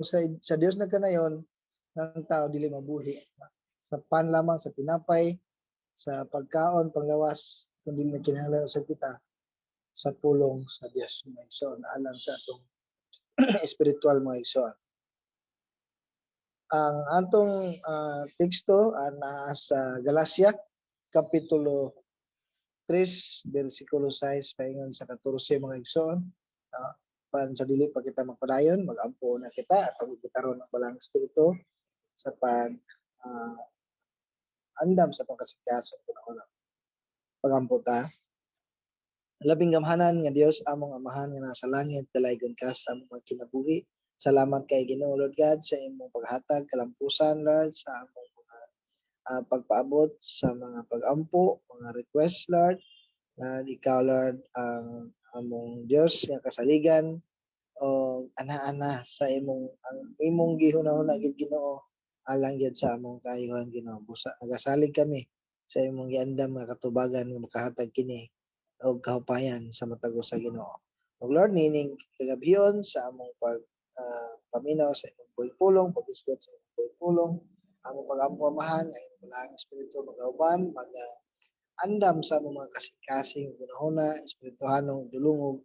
Sa Dios nagkanayon ng tao dili mabuhi sa pan lamang, sa tinapay, sa pagkaon panglawas, kundi nagkinahanglan usab kita sa pulong sa Dios, mga igsoon, alang sa atong espiritual, mga igsoon. Ang atong teksto naa sa Galacia kapitulo 3 bersikulo 6 paingon sa 14, mga igsoon. Pan sa dili pa kita magpadayon, magampo na kita at kita ron ang Balaang Espiritu sa pag andam sa atong kasing-kasing. Una, pagampo ta. Labing gamhanan nga Dios, among Amahan nga nasa langit, dalaygon ka sa among mga kinabuhi. Salamat kay Ginoo, Lord God, sa imong paghatag kalampusan, Lord, sa among mga pagpaabot sa mga pagampo, mga request, Lord. Lord, ikaw, Lord, ang among Dios nga kasaligan o ana-ana sa imong ang imong gihunahuna gid, Ginoo, alang gyud sa among kaayuhan, Ginoo. Busa nagasalig kami sa imong giandam nga katubagan nga makahatag kini og kahupayan sa matag usa, Ginoo. Ug Lord, nining kagabhion sa among pag paminaw sa imong buhing pulong, pag-isgot sa imong buhing pulong, among pagampo, Amahan, ang imong Balaang Espiritu magauban, mag andam sa among mga kasing-kasing, hunahuna, espirituhanong dulungog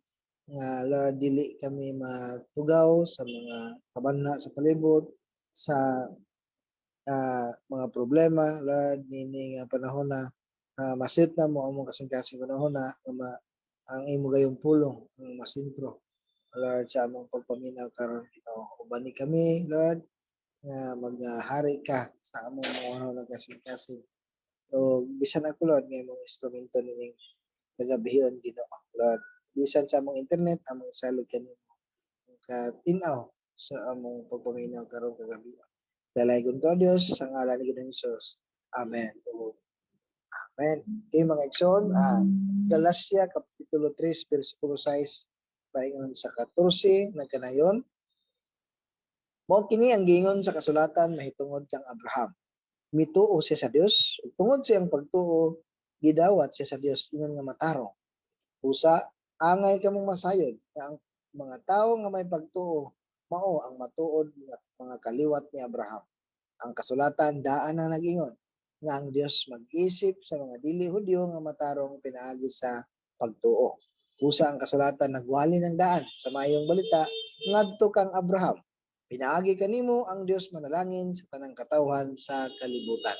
nga, Lord, dili kami matugaw sa mga kabanha sa palibot, sa mga problema, Lord, nining panahon na masit na mo among kasing-kasing hunahuna nga ang imo gayong pulong ang masentro, Lord, sa among pagpaminaw karon, Ginoo. Ubani kami, Lord, nga maghari ka sa among mga hunahuna, kasing-kasing. So bisan ako, Lord, nga imong instrumento nining kagabion, Ginoo, Lord, bisan sa among internet, among salig kanimo katin-aw sa among pagpaminaw karong kagabi. Dalaygon ka, Dios, sa ngalan ni Ginoong Hesus. Amen. Amen. Okay, mga igsoon, Galacia kapitulo 3 versikulo 6 paingon sa 14 nagkanayon. Mao kini ang giingon sa kasulatan mahitungod kang Abraham. Mituo siya sa Dios, ug tungod sa iyang pagtuo gidawat siya sa Dios ingon nga matarong. Usa angay kamong masayod nga ang mga tawo nga may pagtuo mao ang matuod nga mga kaliwat ni Abraham. Ang kasulatan daan na nag-ingon nga ang Dios mag-isip sa mga dili Hudyo nga matarong pinaagi sa pagtuo. Busa ang kasulatan nagwali ng daan sa maayong balita ngadto kang Abraham. Pinaagi kanimo ang Dios manalangin sa tanang katawhan sa kalibutan.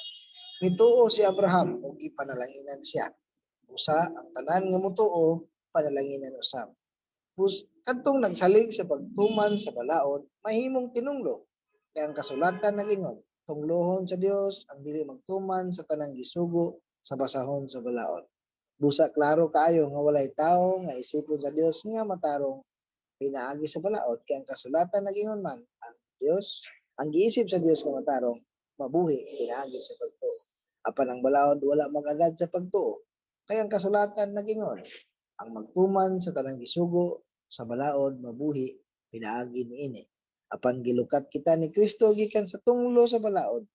Mituo si Abraham ug gipanalanginan siya. Busa ang tanan nga mutuo panalanginan usab. Bus kadtong nagsalig sa pagtuman sa balaod mahimong tinunglo. Kay ang kasulatan nag-ingon, tunglohon sa Dios ang dili magtuman sa tanang gisugo sa basahon sa balaod. Busa klaro kaayo nga walay tawo nga isipon sa Dios nga matarong pinaagi sa balaod, kay ang kasulatan nag-ingon man ang Dios ang giisip sa Dios nga matarong mabuhi pinaagi sa pagtuo. Apan ang balaod wala mag-agad sa pagtuo. Kay ang kasulatan nag-ingon, ang magtuman sa tanang gisugo sa balaod mabuhi pinaagi niini. Apan gilukat kita ni Kristo gikan sa tunglo sa balaod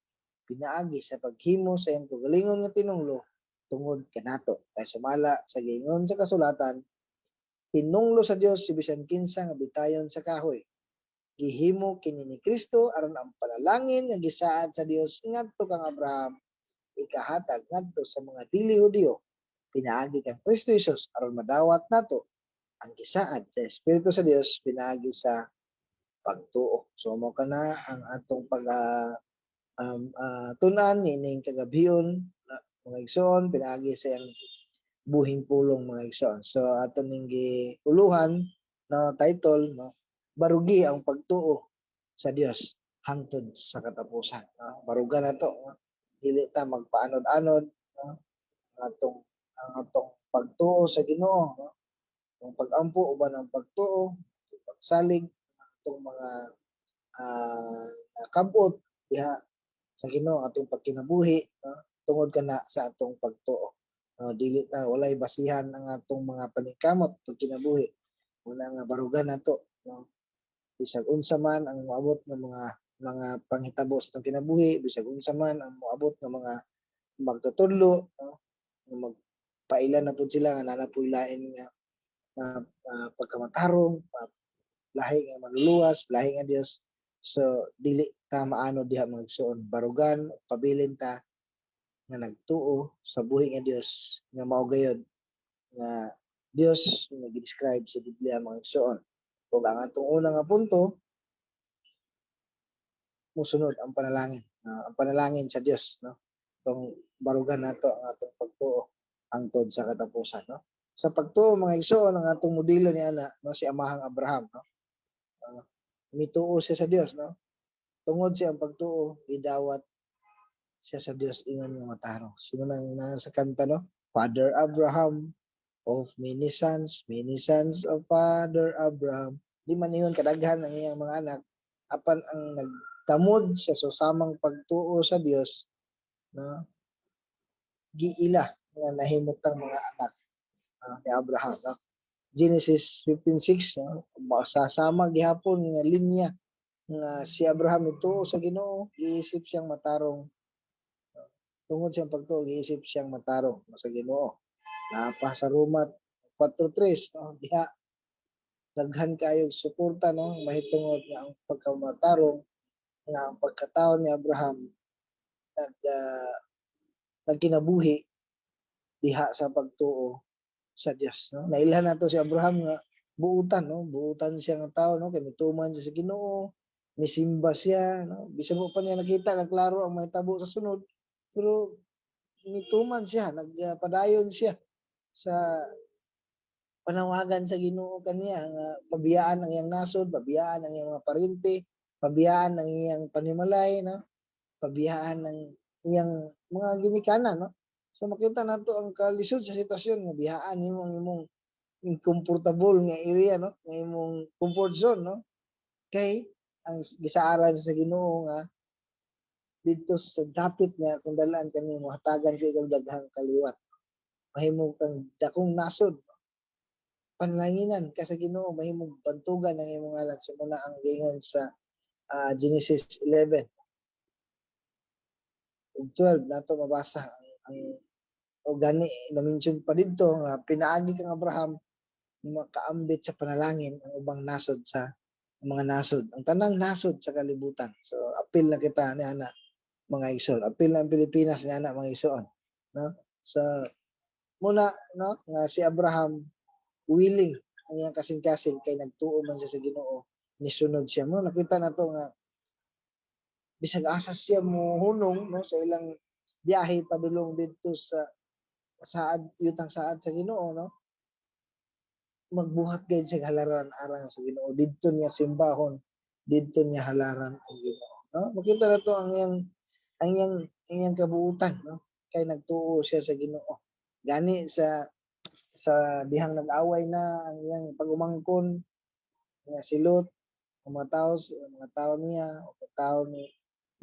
pinaagi sa paghimo sa iyang kaugalingon nga tinunglo tungod kanato. Kay sumala sa giingon sa kasulatan, tinunglo sa Dios si bisan kinsa nga bitayon sa kahoy. Gihimo kini ni Kristo aron ang panalangin nga gisaad sa Dios ngadto kang Abraham ikahatag ngadto sa mga dili Hudiyo pinaagi kang Kristo Jesus, aron madawat nato ang gisaad sa Espiritu sa Dios pinaagi sa pagtuo. So mo kana ang atong pag tun-an niining kagabhion, mga igsoon, pinaagi sa iyang buhing pulong, mga igsoon. So ato ning giuluhan no title, no, barugi ang pagtuo sa Dios hangtod sa katapusan, no? Baruga na to, no? Dili ta magpaanod-anod, no? Ang atong pagtuo sa Ginoo, no? Ang pagampo uban ang pagtuo, pagsalig atong mga nakabot diha sa Ginoo, atong pagkinabuhi, no? Tungod kana sa atong pagtuo. No, dili ta, walay basihan ang atong mga paningkamot pagkinabuhi. Una nga barugan nato, no? Bisag unsa man ang moabot nga mga panghitabo sa atong kinabuhi, bisag unsa man ang moabot nga mga magtutudlo, no? Nga magpaila na pud sila nga naa na puy lain nga pagkamatarong, lahi nga manluluwas, lahi nga Dios. So dili ta maano diha, mga igsoon, barugan, pabilin ta nga nagtuo sa buhi nga Dios nga mao gayod nga Dios nga gi-describe sa Biblia, mga igsoon. Ug ang atong una nga punto, musunod ang panalangin, ang panalangin sa Dios, no? Kung barugan nato ang atong pagtuo hangtod sa katapusan, no? Sa pagtuo, mga igsoon, ang atong modelo ni ana, no, si Amahang Abraham, no? Mituo siya sa Dios, no? Tungod sa iyang pagtuo, gidawat siya sa Dios ingon nga matarong. Sino nang nasa kanta, no? "Father Abraham of many sons of Father Abraham." Di man ingon kadaghan ang iyang mga anak, apan ang nagtamod sa susamang pagtuo sa Dios, no, giila nga nahimutang mga anak ni Abraham, no? Genesis 15:6, no, masasama gihapon nga linya nga si Abraham ituo sa Ginoo, giisip siyang matarong. Tungod siyang pagtuo, giisip siyang matarong sa Ginoo. Naa pa sa Roma 4:3, no, diha daghan kayo suporta, no, mahitungod nga ang pagkamatarong nga ang pagkatao ni Abraham nagkinabuhi diha sa pagtuo sa Dios, no? Nailhan nato si Abraham nga buutan, no? Buutan siya nga tao, no, kay mituman siya sa Ginoo, misimba siya, no? Bisan wa pa niya nakita nga klaro ang mahitabo sa sunod, pero mituman siya, nagpadayon siya sa panawagan sa Ginoo kaniya nga pabiyaan ang iyang nasod, pabiyaan ang iyang mga paryente, pabiyaan ang iyang panimalay, no? Pabiyaan ang iyang mga ginikanan, no? So makita nato ang kalisod sa sitwasyon nga biyaan nimo ang imong comfortable nga area, no, nga imong comfort zone, no? Kay ang gisaaran sa Ginoo nga didto sa dapit nga kung dalaan kanimo, hatagan ko ikaw daghang kaliwat. Mahimo kang dakong nasod. Panalanginan ka sa Ginoo, mahimong bantugan ang imong ngalan. So mao na ang giingon sa Genesis 11 ug 12 nato mabasa ang o gani na-mention pa didto nga pinaagi kang Abraham makaambit sa panalangin ang ubang nasod sa ang mga nasod, ang tanang nasod sa kalibutan. So apil na kita ni ana, mga igsoon, apil na ang Pilipinas ni ana, mga igsoon, no? So mao na, no, nga si Abraham willing ang iyang kasing-kasing kay nagtuo man siya sa Ginoo, nisunod siya mo. Nakita nato nga bisag asa siya mohunong, no, sa ilang biyahe padulong didto sa saad, yutang saad sa Ginoo, no, magbuhat gayud siya halaran alang sa Ginoo. Didto niya simbahon, didto niya halaran ang Ginoo, no? Makita nato ang iyang kabuutan, no, kay nagtuo siya sa Ginoo. Gani sa dihang nag-away na ang iyang pag-umangkon nga si Lot, ang mga tao niya o tao ni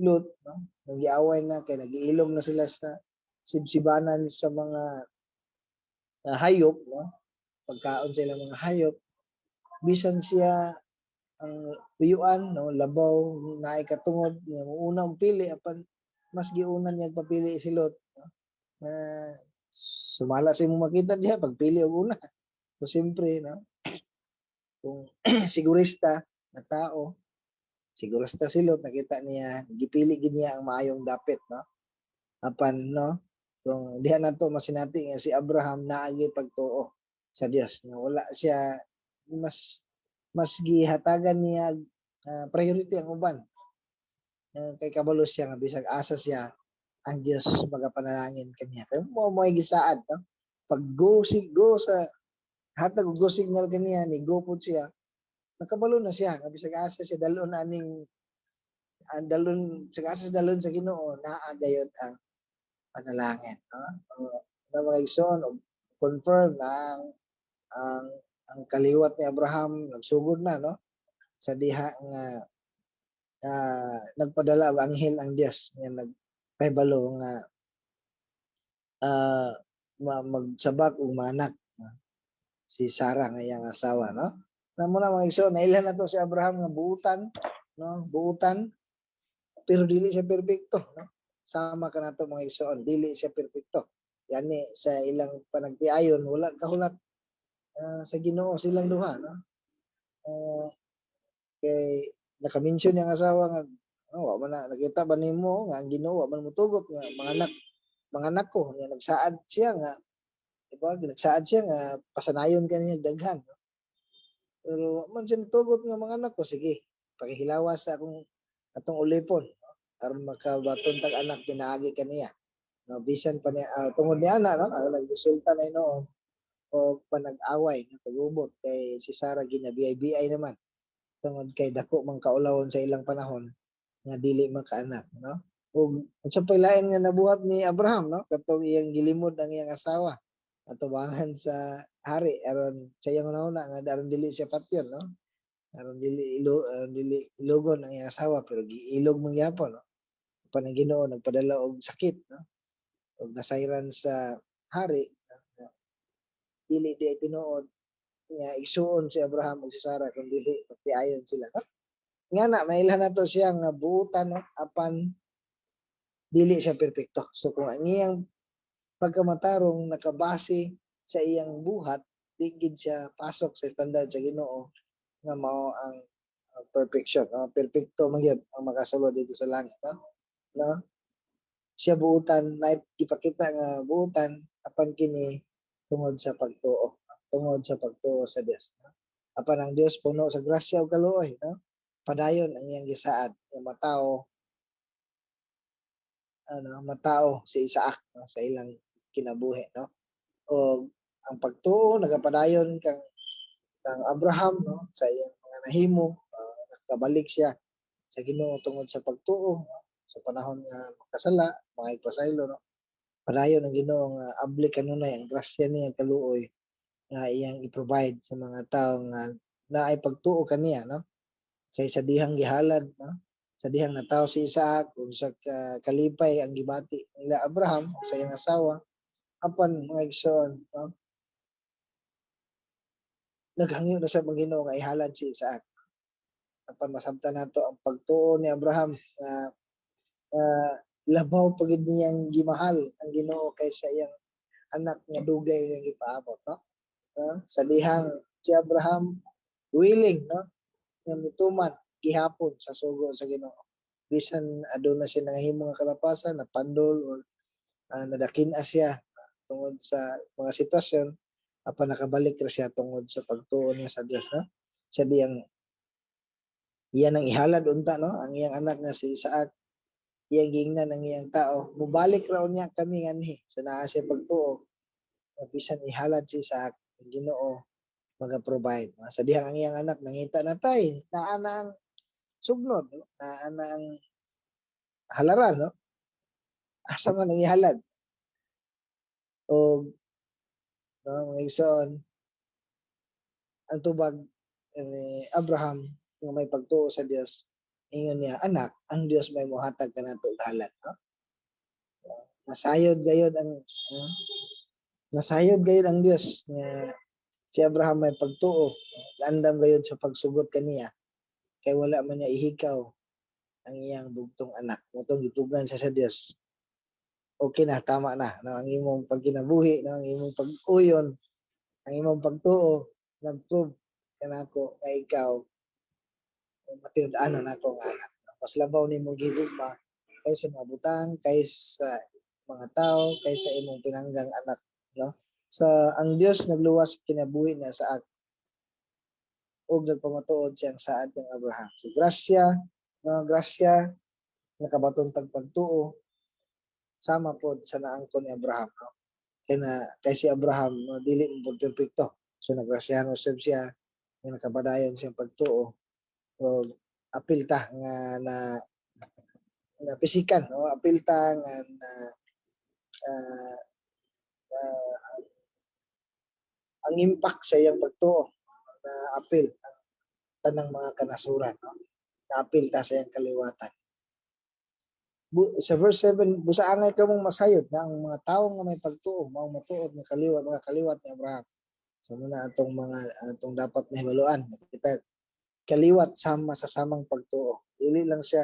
Lot, no, nagiaway na kay nagiilom na sila sa sibsibanan sa mga hayop, no, pagkaon sa ilang mga hayop. Bisan siya ang uyuan, no, labaw naay katungod nga muuna og pili, apan mas giuna niya papili si Lot, no? Na sumala sa imong makita diha pagpili og una. So siyempre, no, kung sigurista na tao, sigurista si Lot, nakita niya gipili gid niya ang maayong dapit, no? Apan, no, kung diha nato masinati nga si Abraham naagi pagtuo sa Dios, no? Wala siya, mas mas gihatagan niya priority ang uban. Kay kabalo siya nga bisag asa siya, ang Dios magapanalangin kaniya. Kay mao mo'y gisaad, no? Pag go si go sa hatag og go signal kaniya, ni go pud siya. Nakabalo na siya nga bisag asa siya dalon aning ang dalon bisag asa siya dalon sa Ginoo, naa gayod ang panalangin, no? Na mga igsoon, og confirm na ang kaliwat ni Abraham nagsugod na, no, sa diha nga nagpadala og anghel ang Dios nga nagpahibalo nga magsabak og manganak, no, si Sarah nga iyang asawa, no? Na mao na, mga igsoon, nailhan nato si Abraham nga buutan, no, buutan, pero dili siya perpekto, no? Sama kanato, mga igsoon, dili siya perpekto. Yani sa ilang panagtiayon wala kahulat sa Ginoo silang duha, no? Kay Naka-mention niyang asawa nga, "Oh, wa man na nakita ba nimo nga ang Ginoo wa man motugot nga mga anak ko?" Nga nagsaad siya nga, di ba, nagsaad siya nga pasanayon kaniya daghan, no? Pero wa man siya nitugot nga mga anak ko, sige, pakihilawas sa akong atong ulipon, no? Aron makabaton tag anak pinaagi kaniya, no? Bisan pa niya, tungod niya ana, no, ang nagresulta na hinuon og panag-away, no, pag-ubot kay si Sarah ginabiyay-biyay naman tungod kay dako man kaulawon sa ilang panahon nga dili makaanak, no? Ug unsa pay lain nga nabuhat ni Abraham, no, katong iyang gilimod ang iyang asawa atubangan sa hari aron sa iyang hunahuna nga aron dili siya patyon, no, aron dili ilo aron dili ilogon ang iyang asawa, pero giilog man gyapon, no? Apan ang Ginoo nagpadala og sakit, no, ug nasayran sa hari, no? Dili di tinuod nga igsuon si Abraham ug si Sarah kung dili pagtiayon sila, no? Nga na mailhan nato siya nga buutan, no, apan dili siya perpekto. So kung ang iyang pagkamatarong nakabase sa iyang buhat, di gid siya pasok sa standard sa Ginoo nga mao ang perfection, no? Perpekto man gyud ang makasulod dito sa langit, no? No, siya buutan na gipakita nga buutan, apan kini tungod sa pagtuo, tungod sa pagtuo sa Dios, no? Apan ang Dios puno sa grasya ug kaluoy, no? Padayon ang iyang gisaad nga matao, ano, matao si Isaac, no, sa ilang kinabuhi, no? O ang pagtuo nagapadayon kang Abraham, no, sa iyang mga nahimo, nakabalik siya sa Ginoo tungod sa pagtuo, no? Sa panahon nga makasala, mga ipasaylo, no, padayon ang Ginoo nga abli kanunay ang grasya niya, kaluoy nga iyang i-provide sa mga tawo nga naay pagtuo kaniya, no? Kay sa dihang gihalad, no, sa dihang natawo si Isaac, unsa ka kalipay ang gibati nila Abraham sa iyang asawa. Apan, mga igsoon, no, naghangyo na sa Ginoo nga ihalad si Isaac. Apan masabtan nato ang pagtuo ni Abraham nga labaw pa gid niyang gimahal ang Ginoo kaysa iyang anak nga dugay nga gipaabot, no? No? Sa dihang si Abraham willing, no, nga mituman gihapon sa sugo sa Ginoo bisan aduna siya nangahimo nga kalapasan, napandol or nadakin siya tungod sa mga sitwasyon, apan nakabalik ra siya tungod sa pagtuo niya sa Dios, no? Sa diyang iyan ang ihalad unta, no, ang iyang anak nga si Isaac, iyang giingnan ang iyang tao, "Mubalik ra unya kami nganhi." Sa naa siya pagtuo, bisan ihalad si Isaac, ang Ginoo maga-provide, no? Sa dihang ang iyang anak nangita na, "Tay, naa na ang sugnod, no? Naa na ang halaran, no? Asa man ang ihalad?" Og, no, mga igsoon, ang tubag ni Abraham nga may pagtuo sa Dios, ingon niya, "Anak, ang Dios may mohatag kanato og halad," no? Nasayod gayod ang, no? Nasayod gayod ang Dios nga si Abraham may pagtuo, andam gayod sa pagsugot kaniya kay wala man niya ihikaw ang iyang bugtong anak. Motong gipugan siya sa Dios. Okay na, tama na, no, ang imong pagkinabuhi, no, ang imong pag-uyon, ang imong pagtuo nag-prove kanako nga ikaw matinud-anon nako nga anak. Mas labaw nimo gihigugma kaysa mga butang, kaysa mga tao, kaysa imong pinanggang anak, no? So ang Dios nagluwas kinabuhi niya sa ug nagpamatuod siyang saad kang Abraham. So grasya, mga grasya nakabaton tag pagtuo sama pod sa naangkon ni Abraham, no? Kay na kay si Abraham, no, dili mo pod perpekto. So nagrasyahan usab siya nga nakapadayon siyang pagtuo. So apil ta nga na na pisikan, no, apil ta nga na ang impact sa iyang pagtuo na apil ang tanang mga kanasuran, no? Na apil ta sa iyang kaliwatan. Sa verse 7, "Busa angay kamong masayod nga ang mga tawo nga may pagtuo mao matuod nga kaliwat, mga kaliwat ni Abraham." So muna atong mga atong dapat mahibaluan, kita kaliwat sama sa samang pagtuo. Dili lang siya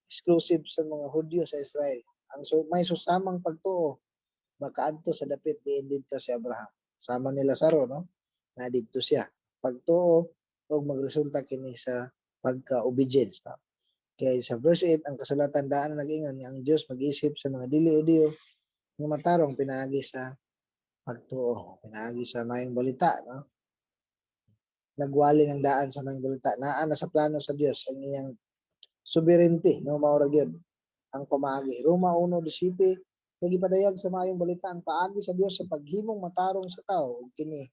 exclusive sa mga Hudyo sa Israel. Ang may susamang pagtuo makaadto sa dapit diin didto si Abraham. Sama ni Lazaro, no? Na didto siya. Pagtuo ug magresulta kini sa Pagka-obedience, no? Kay sa verse 8, ang kasulatan daan na nag-ingon nga ang Dios mag-isip sa mga dili Hudiyo nga matarong pinaagi sa pagtuo, pinaagi sa maayong balita, no? Nagwali ng daan sa maayong balita. Naa na sa plano sa Dios ang iyang sovereignty, no? Mao ra gyud ang pamaagi. Roma 1:17, kay gipadayag sa maayong balita ang paagi sa Dios sa paghimong matarong sa tao, ug kini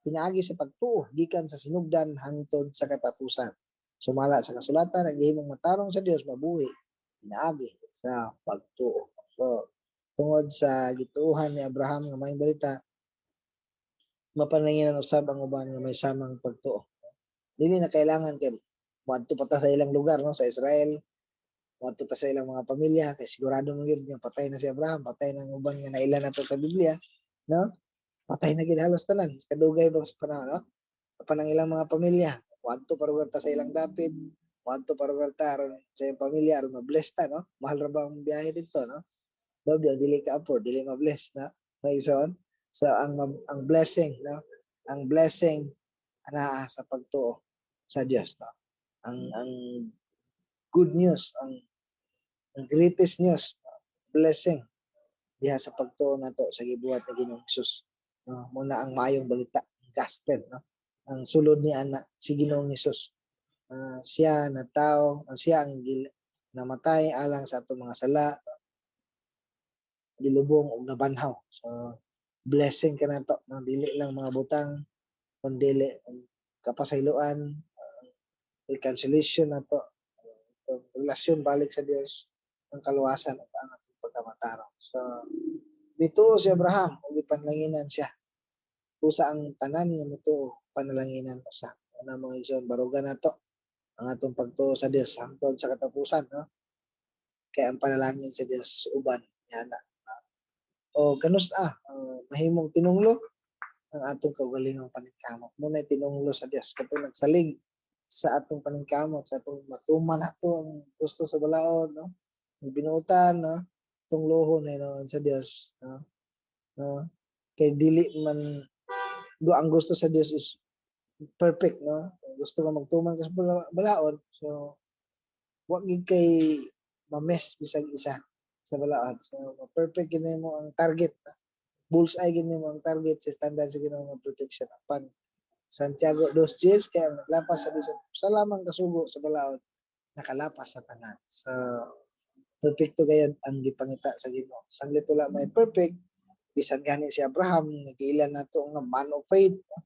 pinaagi sa pagtuo gikan sa sinugdan hangtod sa katapusan. Sumala sa kasulatan, ang gihimong matarong sa Dios mabuhi pinaagi sa pagtuo. So, tungod sa gituohan ni Abraham nga maayong balita, mapananginan usab ang uban nga may samang pagtuo. Dili na kailangan kay moadto pa ta sa ilang lugar, no, sa Israel, moadto ta sa ilang mga pamilya kay sigurado mo gyud nga patay na si Abraham, patay na ang uban nga naila nato sa Biblia, no? Patay na gyud halos tanan kadugay ba sa panahon, no? Apan ang ilang mga pamilya, moadto pa ra ta sa ilang dapit, moadto pa ra ta aron sa ilang pamilya aron ma-bless ta, no? Mahal ra ba ang biyahe dito, no? Doble dili ka afford, dili ma-bless, no? May ison. So ang blessing, no? Ang blessing anaa sa pagtuo sa Dios, no? Ang good news, ang greatest news, no? Blessing diha sa pagtuo nato sa gibuhat ni Ginoong Hesus. No, mao na ang maayong balita, ang gospel, no? Ang sulod ni ana si Ginoong Hesus. Siya na tao, siya ang namatay alang sa atong mga sala, gilubong ug nabanhaw. So blessing ka nato, no? Dili lang mga butang kundi ang kapasayloan, reconciliation nato, relasyon balik sa Dios, ang kaluwasan ug ang atong pagkamatarong. So mituo si Abraham ug gipanlanginan siya. Busa ang tanan nga mituo panalanginan usa. Una, mga igsoon, baruga nato ang atong pagtuo sa Dios hangtod sa katapusan, no? Kay ang panalangin sa Dios uban niana. O kanus mahimong tinunglo ang atong kaugalingong paningkamot. Mao na tinunglo sa Dios katong nagsalig sa atong paningkamot, sa atong matuman nato ang gusto sa balaod, no? Ang binuotan, no? Tunglohon na hinuon sa Dios, no? No? Kay dili man go ang gusto sa Dios is perfect, no? Kung gusto ka magtuman ka sa balaod, so wa gid kay ma-miss bisag isa sa balaod. So perfect gid mo ang target, no? Bullseye gid mo ang target sa standard sa Ginoo nga protection. Apan Santiago 2:10, kay ang naglapas sa bisan sa lamang kasugo sa balaod nakalapas sa tanan. So perfecto gayud ang gipangita sa Ginoo. Sanglit wala may perfect, bisan gani si Abraham nga giila nato nga man of faith, no?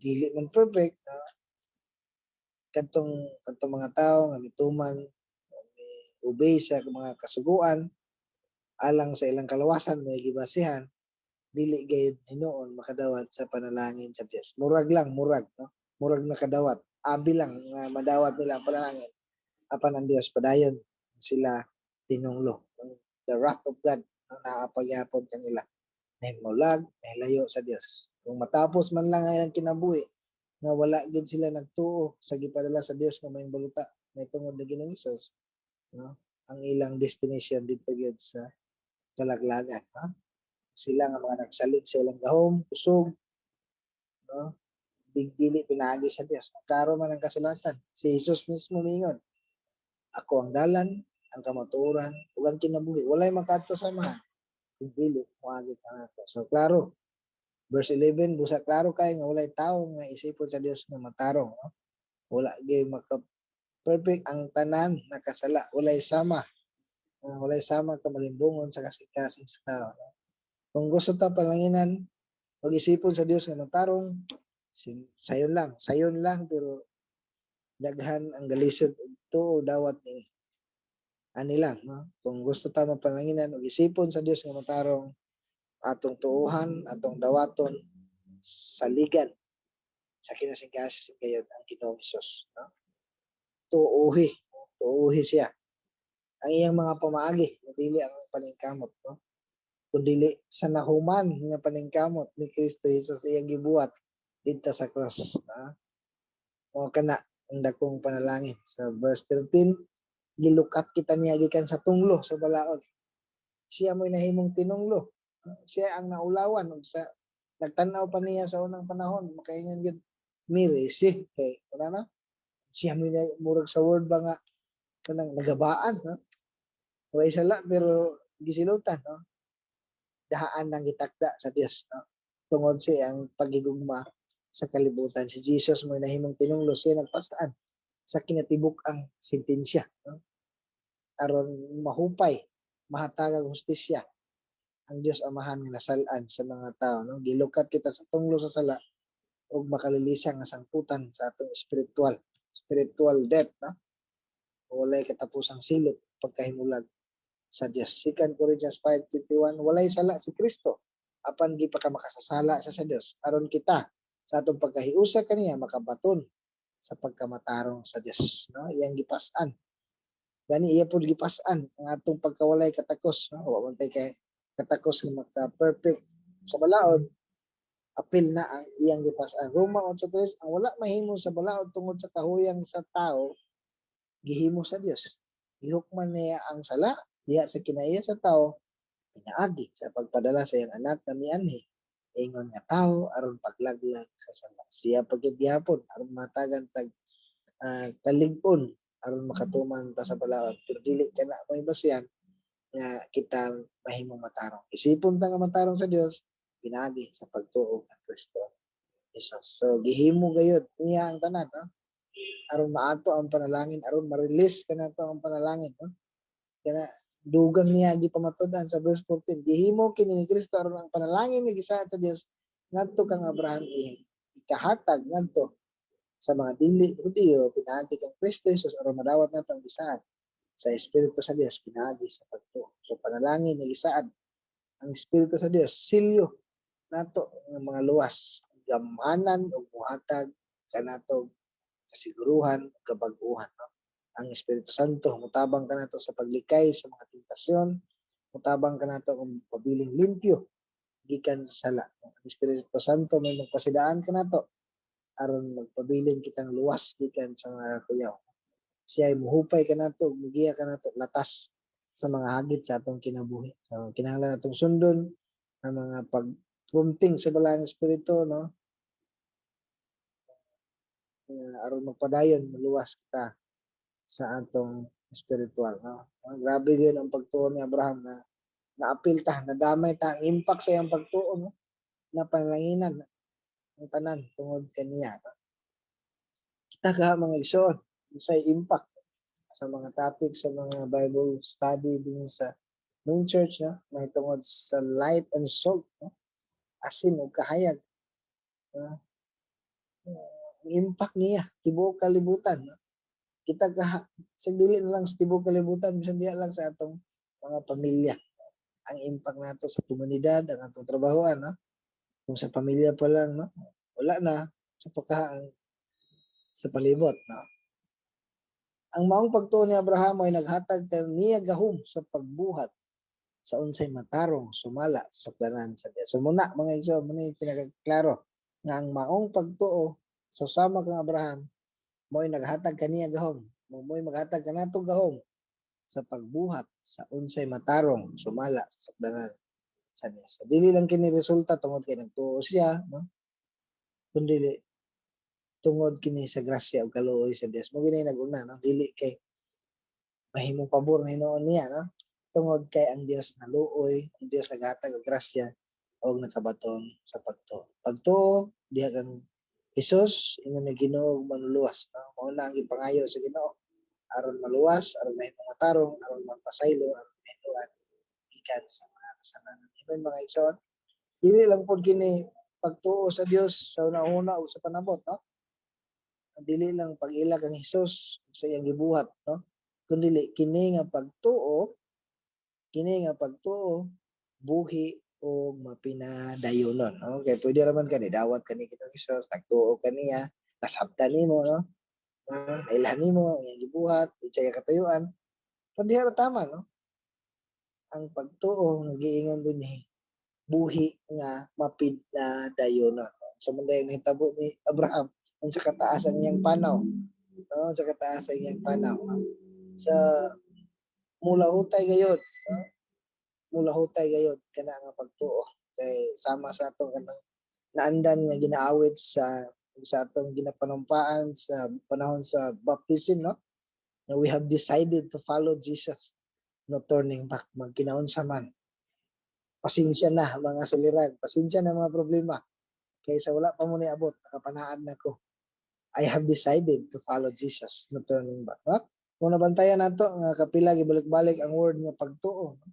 Dili man perfect, no? Kadtong mga tawo nga mituman, mi obey sa mga kasuguan alang sa ilang kalawasan, may gibasihan, dili gayud hinuon makadawat sa panalangin sa Dios. Murag lang, murag, no? Murag nakadawat. Abi lang nga madawat nila ang panalangin. Apan ang Dios padayon sila tinunglo. The wrath of God ang naa pa gyapon kanila. Nahimulag, nahilayo sa Dios. Kung matapos man lang ang ilang kinabuhi nga wala gid sila nagtuo sa gipadala sa Dios nga maayong balita may tungod ni Ginoong Hesus, no? Ang ilang destination dito gyud sa kalaglagan, no? Sila nga mga nagsalig sa ilang gahom, kusog, no? Dili pinaagi sa Dios. Klaro man ang kasulatan. Si Jesus mismo miingon, "Ako ang dalan, ang kamatuoran, ug ang kinabuhi. Walay makadto sa Amahan kung dili moagi kanato." So klaro. Verse 11, busa klaro kay nga walay tawo nga isipon sa Dios nga matarong, no? Wala gyud maka perfect, ang tanan nakasala, walay sama. Walay sama ka malimbungon sa kasing-kasing sa tao, no? Kung gusto ta palanginan, pag-isipon sa Dios nga matarong, sayon lang pero daghan ang galisod ug tuo dawat ni ani lang, no? Kung gusto ta mapalanginan ug isipon sa Dios nga matarong, atong tuohan, atong dawaton, saligan sa kinasingkasing gayud ang Ginoong Hesus, no? Tuohi, tuohi siya. Ang iyang mga pamaagi, dili ang paningkamot, no? Kundi sa nahuman nga paningkamot ni Kristo Jesus iyang gibuhat didto sa cross, no? Mao kana ang dakong panalangin. Sa verse 13, gilukat kita niya gikan sa tunglo sa balaod. Siya mo'y nahimong tinunglo. Siya ang naulawan ug sa nagtan-aw pa niya sa unang panahon, makaingon gyud, "Mirisi," kay wala na. Siya may murag sa word ba nga kanang nagabaan, no? Way sala pero gisilutan, no? Daan nang gitakda sa Dios, no? Tungod sa iyang pagigugma sa kalibutan. Si Jesus mo nahimong tinunglo, siya nagpasaan sa kinatibuk-ang sentensya, no? Aron mahupay, mahatagag hustisya ang Dios Amahan nga nasal-an sa mga tao, no? Gilukat kita sa tunglo sa sala ug makalilisan nga sangputan sa atong spiritual spiritual death, no? Walay katapusang silot, pagkahimulag sa Dios. 2 Corinthians 5:21, walay sala si Kristo apan gipakamakasasala siya sa Dios aron kita sa atong pagkahiusa kaniya makabaton sa pagkamatarong sa Dios, no? Iyang gipas-an, gani iya pud gipas-an ang atong pagkawalay katakos, no? Wa man tay kay katakos nga maka-perfect sa balaod, apil na ang iyang gipas-an. Roma 8:3, ang wala mahimo sa balaod tungod sa kahuyang sa tao, gihimo sa Dios. Gihukman niya ang sala diha sa kinaiya sa tao pinaagi sa pagpadala sa iyang anak nga mianhi ingon nga tao aron paglaglag sa sala. Siya pagid gihapon aron matagan tag kalig-on aron makatuman ta sa balaod, pero dili kana may basihan nga kita mahimong matarong. Isipon ta nga matarong sa Dios pinaagi sa pagtuo kang Kristo Jesus. So gihimo gayud niya ang tanan, no? Aron maato ang panalangin, aron ma-release kanato ang panalangin, no? Kana dugang niya gipamatud-an sa verse 14, gihimo kini ni Kristo aron ang panalangin nga gisaad sa Dios ngadto kang Abraham ikahatag ngadto sa mga dili Hudiyo pinaagi kang Kristo Jesus, aron madawat nato ang gisaad sa Espiritu sa Dios pinaagi sa pagtuo. So panalangin nga gisaad ang Espiritu sa Dios, silyo nato nga mga luwas, gamhanan ug muhatag kanato kasiguruhan ug kabag-uhan, no? Ang Espiritu Santo mutabang kanato sa paglikay sa mga tentasyon, mutabang kanato kung pabiling limpyo gikan sa sala. Ang Espiritu Santo may magpasidaan kanato aron magpabilin kitang luwas gikan sa mga kuyaw. Siya ay muhupay kanato, mugiya kanato latas sa mga hagit sa atong kinabuhi. So kinahanglan natong sundon ang mga pag-prompting sa Balaang Espiritu, no? Nga aron magpadayon maluwas kita sa atong spiritual, no? Ah, grabe gyud ang pagtuo ni Abraham na naapil ta, nadamay ta ang impact sa iyang pagtuo, no? Na panalanginan ang tanan tungod kaniya, no? Kita ka, mga igsoon, unsay impact sa mga topic sa mga Bible study din sa main church, no? Mahitungod sa light and salt, no? Asin ug kahayag, no? Ang impact niya tibuok kalibutan, no? Kita ka sa dili na lang sa tibuok kalibutan, bisan diha lang sa atong mga pamilya, ang impact nato sa komunidad, ang atong trabahoan, no? Kung sa pamilya pa lang, no, wala na sa pagka sa palibot, no? Ang maong pagtuo ni Abraham ay naghatag kaniya gahom sa pagbuhat sa unsay matarong sumala sa planan sa Dios. So muna, mga igsoon, muna yung pinakaklaro nga ang maong pagtuo sa sama kang Abraham mo'y naghatag kaniya gahom, mo'y maghatag kanato gahom sa pagbuhat sa unsay matarong sumala sa sukdanan sa Dios. So, dili lang kini resulta tungod kay nagtuo siya, no? Kundi tungod kini sa grasya ug kaluoy sa Dios. Mo gini nag-una, no? Dili kay mahimong pabor na hinuon niya, no? Tungod kay ang Dios naluoy, ang Dios naghatag og grasya og nakabaton sa pagtuo. Pagtuo diha kang Hesus ingon nga Ginoo ug manluluwas, no? Mao na ang gipangayo sa Ginoo aron maluwas, aron mahimong matarong, aron magpasaylo, aron mahinluan gikan sa mga kasalanan. Amen, mga igsoon. Dili lang pod kini pagtuo sa Dios sa una-una o sa panabot, no? Dili lang pag-ila kang Hesus sa iyang gibuhat, no? Kundi kini nga pagtuo buhi o mapinadayonon, no? Kay pwede raman ka dawat kani Ginoong Hesus, nagtuo kaniya, nasabtan nimo, no? Nailhan nimo ang iyang gibuhat, sa iyang katuyuan. Pero diha ra tama, no? Ang pagtuo nga giingon dinhi, buhi nga mapinadayonon. Sa man ang nahitabo ni Abraham, unsa kataas ang iyang panaw, no? Unsa kataas ang iyang panaw. Sa mulahutay gayod, no? Mulahutay gayod kana nga pagtuo kay sama sa atong kanang naandan nga ginaawit sa Sa atong ginapanumpaan sa panahon sa baptism, no, na we have decided to follow Jesus, no turning back, magkinaunsa man. Pasensya na mga suliran, pasensya na mga problema, kaysa wala pa mo niabot, nakapanaad na ko. I have decided to follow Jesus, no turning back, no? Kung nabantayan nato nga kapila gibalik-balik ang word nga pagtuo, no?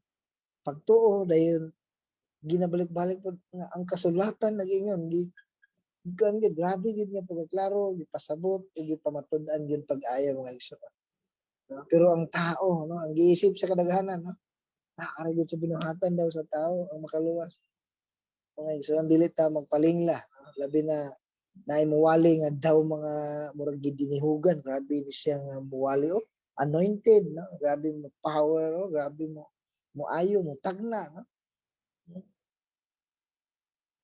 Pagtuo dayon ginabalik-balik pod nga ang kasulatan nag-ingon gi kuan gid, grabe gid nga pagkaklaro, gipasabot ug gipamatud-an gyud pag-ayo, mga igsoon, no? Pero ang tao, no, ang giisip sa kadaghanan, no, naa ra gyud sa binuhatan daw sa tao ang makaluwas, mga igsoon. Dili ta magpalingla, no? Labi na naay muwali nga daw mga murag gidinihugan, grabe ni siya nga muwali, oh, anointed, no, grabe mo power, oh, grabe mo mo ayo mo tagna, no,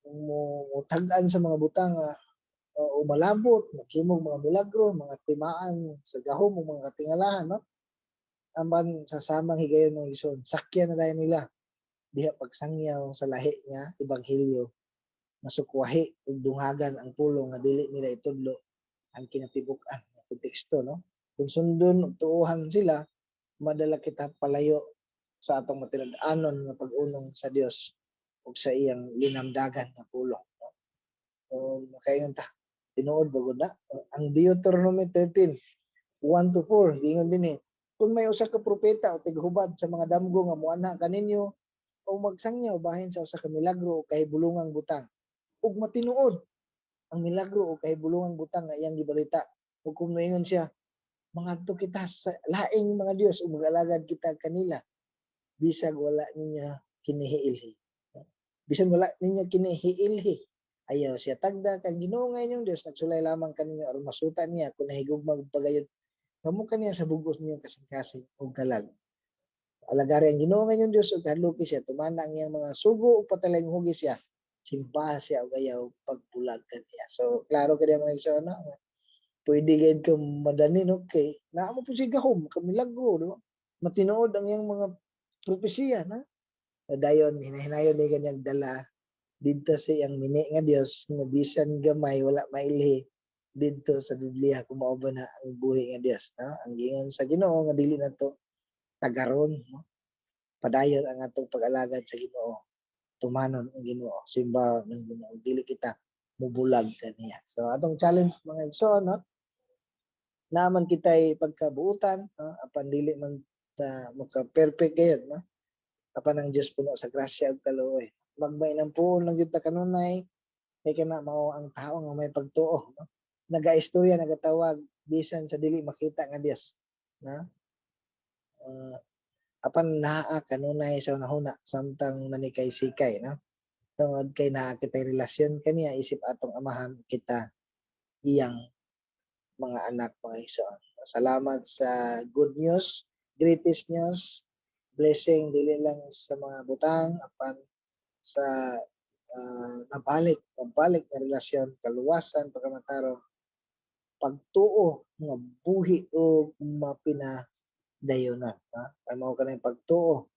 mo tag-an sa mga butang nga umalabot, maghimog mga milagro, mga timaan sa gahom o mga katingalahan, no? Apan sa samang higayon, mga igsoon, sakyan na dayon nila diha pagsangyaw sa lahi nga ebanghelyo, masukwahi ug dunghagan ang pulong nga dili nila itudlo ang kinatibuk-an nga konteksto, no? Kung sundon ug tuohan sila, madala kita palayo sa atong matinud-anon nga pag-unong sa Dios ug sa iyang linamdagan nga pulong, no? So makaingon ta, tinuod ba gud na? Ang Deuteronomy 13:1 to 4 giingon din eh, kung may usa ka propeta o tighubad sa mga damgo nga moanha kaninyo o magsangyaw bahin sa usa ka milagro o kahibulungang butang, ug matinuod ang milagro o kahibulungang butang nga iyang gibalita, ug kung moingon siya, "Mangadto kita sa laing mga dios ug mag-alagad kita kanila," bisag wala niya kinihiilhi, bisan wala ninyo kinihiilhi, ayaw siya tagda, kay Ginoo nga inyong Dios nagsulay lamang kaninyo aron masuta niya kung nahigugma pagayon kamo kaniya sa bug-os ninyong kasing-kasing ug kalag. Alagari ang Ginoo nga inyong Dios ug kahadluki siya, tumana ang iyang mga sugo ug patalinghugi siya, simbaha siya ug ayaw pagbulag kaniya. So klaro kay mga igsoon, no? Pwede gid ka madani, no, kay naa mo pud siya gahom, kamilagro, di ba? Matinuod ang iyang mga propesiya, no? Dayon hinahinayon ni kanyang dala didto sa iyang mini nga Dios nga bisan gamay wala mailhi didto sa Biblia kung mao ba na ang buhi nga Dios, no? Ang giingon sa Ginoo nga dili nato tagaron, no? Padayon ang atong pag-alagad sa Ginoo, tumanon ang Ginoo, simbahon ang Ginoo, dili kita mubulag kaniya. So atong challenge, mga igsoon, no, naman kita'y pagkabuutan, no, apan dili man ta maka perfect gayud, no? Apan ang Dios puno sa grasya ug kaluoy. Magmay ng puon lang gyud ta kanunay kay kana mao ang tao nga may pagtuo, no? Nagaistorya, nagatawag bisan sa dili makita nga Dios, no? Apan naa kanunay sa hunahuna samtang nanikay-sikay, no, tungod kay naa kitay relasyon kaniya isip atong amahan, kita iyang mga anak, mga igsoon. Salamat sa good news, greatest news, blessing dili lang sa mga butang apan sa nabalik, mabalik nga relasyon, kaluwasan, pagkamatarong, pagtuo nga buhi o mapinadayonon, no? Kay mao kanang pagtuo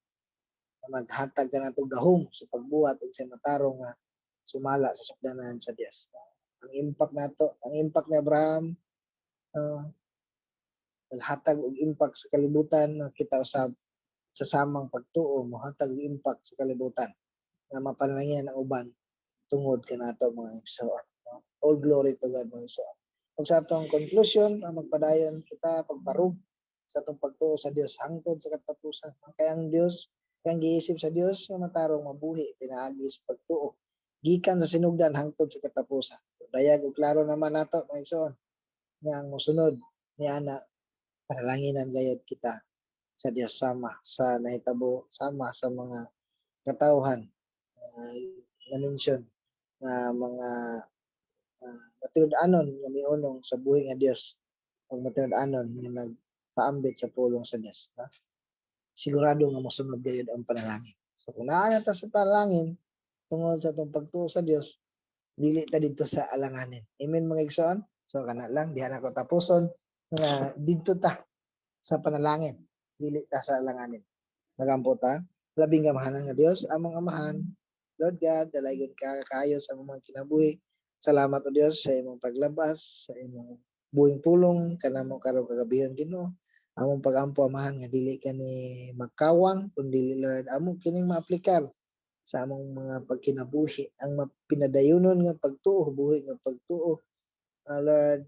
na maghatag kanato gahom sa pagbuhat ug sa matarong nga sumala sa sukdanan sa Dios. Ang impact nato, ang impact ni Abraham, naghatag og impact sa kalibutan na kita usab sa samang pagtuo mohatag og impact sa kalibutan nga mapanalangin ang uban tungod kanato, mga igsoon, no? All glory to God, mga igsoon. Ug sa atong conclusion, magpadayon kita pagbarug sa atong pagtuo sa Dios hangtod sa katapusan. Kaya ang Dios, kay ang giisip sa Dios nga matarong mabuhi pinaagi sa pagtuo gikan sa sinugdan hangtod sa katapusan. So, dayag ug klaro naman nato, mga igsoon, nga ang mosunod niana, panalanginan gayod kita sa Dios sama sa nahitabo, sama sa mga katawhan na mention nga mga matinud-anon nga miunong sa buhi nga Dios ug matinud-anon nga nagpaambit sa pulong sa Dios, no? Sigurado nga mosunod gayud ang panalangin. So kung naa na ta sa panalangin tungod sa atong pagtuo sa Dios, dili ta didto sa alanganin. Amen, mga igsoon. So kana lang, diha na ko tapuson nga didto ta sa panalangin, dili ta sa alanganin. Magampo ta. Labing gamahanan nga Dios, among Amahan, Lord God, dalaygon ka kaayo sa among mga kinabuhi. Salamat, O Dios, sa imong paglabas, sa imong buhing pulong kanamo karong kagabihon, Ginoo. Among pagampo, Amahan, nga dili kani magkawang kundi, Lord, amo kining maaplikar sa among mga pagkinabuhi, ang pinadayunon nga pagtuo, buhi nga pagtuo. Lord,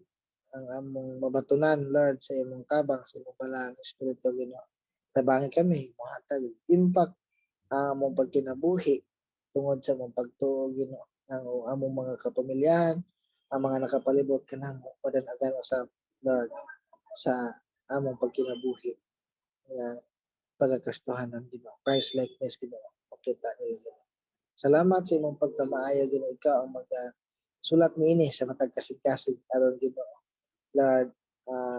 ang among mabatunan, Lord, sa imong tabang, sa imong Balaang Espiritu, Ginoo. Tabangi kami, mohatag impact ang among pagkinabuhi tungod sa among pagtuo, Ginoo. Ang among mga kapamilyahan, ang mga nakapalibot kanamo, madanagan usab, Lord, sa among pagkinabuhi nga pagkakristohanon, Ginoo. Christ likeness, Ginoo, makita nila, Ginoo. Salamat sa imong pagkamaayo, Ginoo. Ikaw ang mag sulat niini sa matag kasig-kasig aron, Ginoo, Lord,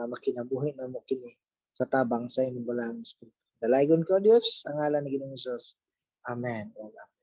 makinabuhi namo kini sa tabang sa imong Balaang Espiritu. Dalaygon ko, Dios, sa ngalan ni Ginoong Hesus. Amen. Amen.